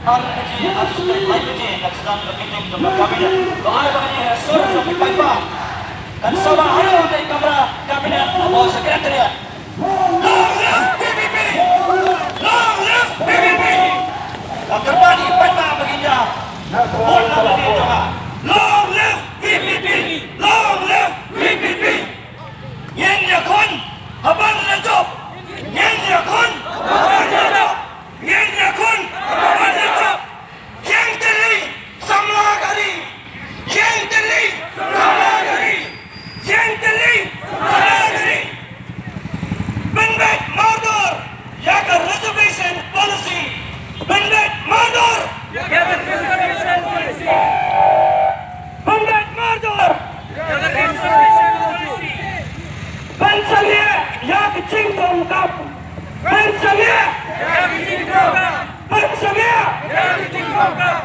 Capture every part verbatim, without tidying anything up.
Ar baje, ar sdang lai baje, kan sdang ka meeting jong ka cabinet. Ba ai ba kane ka sur jong ki paidbah kan sa ba haduh ka kamra cabinet hapoh secretariat. Long live V P P! Long live V P P! Ka kyrpad ïa ki paidbah ba kin ïa vote na ka liang jong nga. Long live V P P! Long live V P P! Ngin ïakhun haban la jop. Ngin ïakhun haban la jop. Ngin ïakhun haban la jop. Ïeng tylli samla ka ri. Ïeng tylli samla ka ri. Ïeng tylli samla ka ri. Pynbeit mardor ïa ka reservation policy. Pynbeit mardor ïa ka reservation policy. Pynbeit mardor ïa ka reservation policy. Pynsangeh ïa ka jingdonkam. Pynsangeh ïa ka jingdonkam. Pynsangeh ïa ka jingdonkam.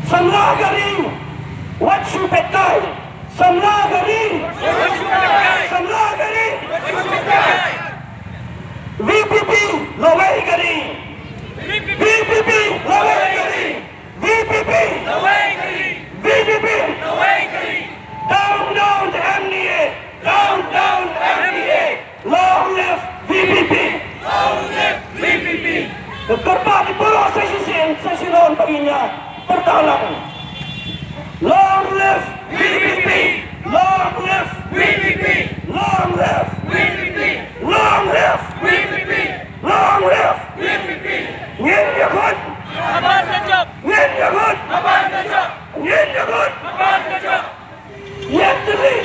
Samla ka ri, wat shu pyrkhat. Samla ka ri, wat shu pyrkhat. Samla ka ri, wat shu pyrkhat. V P P lawei ka ri. V P P lawei ka ri. V P P lawei ka ri. V P P lawei ka ri. Down, down M D A. Down, down M D A. Long live V P P! Long live V P P! Ka kyrpad ïa baroh sa shisien sa shisien ba ngin ïa pyrta lang. Long live V P P! Long live V P P! Long live V P P! Long live V P P! Long live V P P! Ngin ïakhun! Haban ka jop! Ngin ïakhun! Haban ka jop! Ngin ïakhun! Haban ka jop! Ïeng tylli.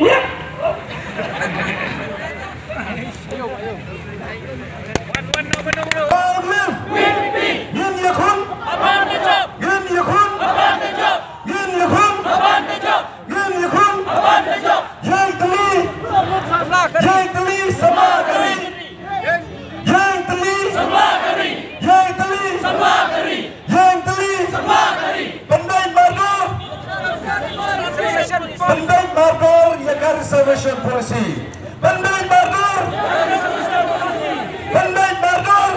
Ïeng. Wan, wan, no, no, no. Wan, wan. Ngin ïakhun. Ngin ïakhun. Ngin ïakhun. Ngin ïakhun. Ïeng tylli. Ïeng tylli samla ka ri. Ïeng tylli. Samla ka ri. Ïeng tylli. Samla ka ri. Ïeng tylli. Samla ka ri. Pynbeit mardor. Pynbeit mardor ïa ka reservation policy. Pynbeit mardor. Pynbeit mardor.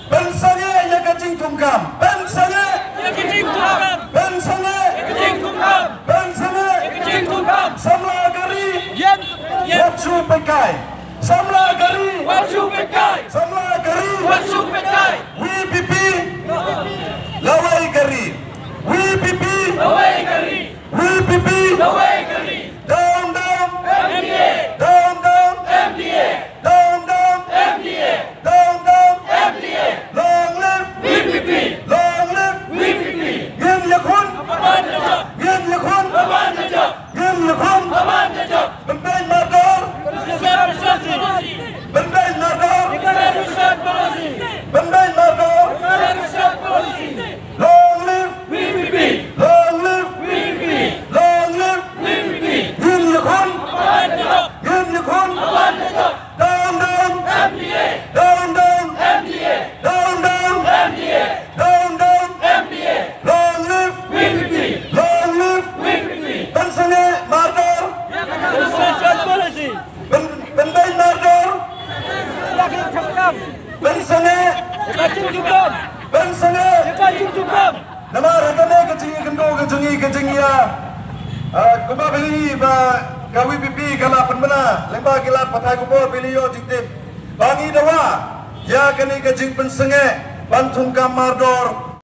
Pynsangeh ïa ka jingdonkam. Pynsangeh. Ïa ka jingdonkam. Pynsangeh. Ïa ka jingdonkam. Pynsangeh. Ïa ka jingdonkam. Samla ka ri. Ïeng. Ïeng. Wat shu pyrkhat. Samla ka ri. Wat shu pyrkhat. Samla ka ri. Wat shu pyrkhat. V P P. Lawei ka ri. V P P. Lawei ka ri. V P P. Lawei ka ri. Down, down. M D A. Down, down. M D A. Down, down. M D A. Down, down. M D A. Long live. V P P. Long live. V P P. Ngin ïakhun. Haban ka jop. Ngin ïakhun. Haban ka jop. Ngin ïakhun. Haban ka jop. Pynbeit mardor. Pynbeit mardor. Pynbeit mardor. Long live V P P! Long live V P P! Long live V P P! Ngin ïakhun! Ngin ïakhun! Down, down! M D A! Down, down! M D A! Down, down! M D A! Down, down! M D A! Long live V P P! Long live V P P! Pynsangeh mardor! Policy! Pyn-, pynbeit mardor. Pynsangeh. Pynsangeh. Namar ha kane ka jingïakynduh ka jong ngi ka jingïa. Ah, kumba phi la ïohi ba ka V P P ka la pynbna lyngba ki lad pathai khubor phi la ïoh jingtip ba ngi dawa ïa kane ka jingpynsangeh ban thungkam mardor.